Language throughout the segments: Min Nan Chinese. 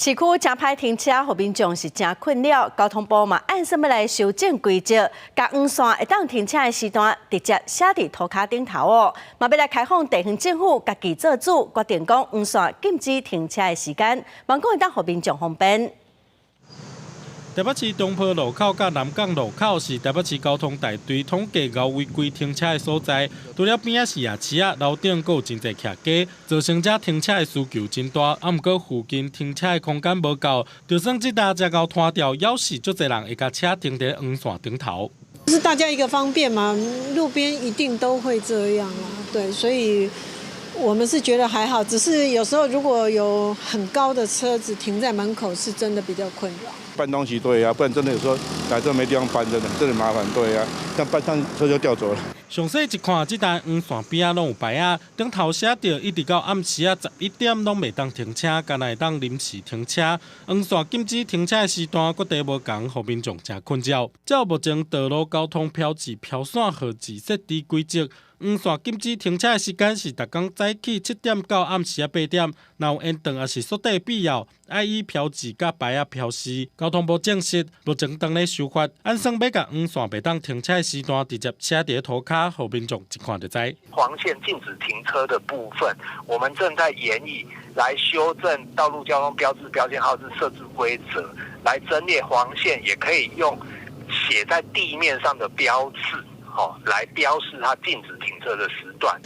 市區誠歹停車，予民眾是誠困擾。交通部嘛按算欲來修正規則，共黃線會當停車的時段直接寫佇塗跤頂頭哦。嘛欲來開放地方政府家己做主，決定講黃線禁止停車的時間，望講會當予民眾方便。台北市中坡路口佮南港路口是台北市交通大隊統計𠢕違規停車的所在。除了邊仔是夜市仔，樓頂閣有真濟徛家，造成遮停車的需求真大。啊，毋過附近停車的空間無夠，就算這搭遮𠢕攤掉，猶是足濟人會共車停佇黃線頂頭。是大家一個方便嘛，路邊一定都會這樣啊，對，所以我們是覺得還好，只是有時候如果有很高的車子停在門口，是真的比較困擾。搬東西對啊，不然真的有時候來這沒地方搬，真的真的麻煩對啊。像搬上車就調走了。詳細一看，這台黃線邊仔攏有牌仔，頂頭寫著一直到暗時仔11點攏袂當停車，干焦會當臨時停車。黃線禁止停車的時段，閣地無仝，予民眾誠困擾。照目前道路交通標誌標線號誌設置規則，黃線禁止停車的時間是逐工早起7點到暗時仔8點，若有延長抑是縮短必要，愛依標誌佮牌仔標示。交通部證實，目前當咧修法，按算欲共黃線袂當停車的時段直接寫佇塗跤，予民眾一看就知。黃線禁止停車的部分，我們正在研議來修正道路交通標誌標線號誌設置規則，來增列黃線，也可以用寫在地面上的標誌，吼，來標示它禁止停車的時段。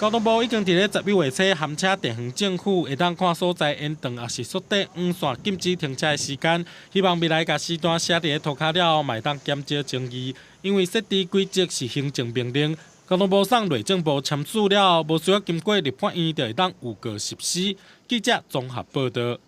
交通部已經佇咧11月初函請地方政府會當看所在延長抑是縮短黃線禁止停車的時間，希望未來共時段寫佇咧塗跤了後，嘛會當減少爭議。因為設置規則是行政命令，交通部送內政部簽署了後，無需要經過立法院就會當預告實施。記者綜合報道。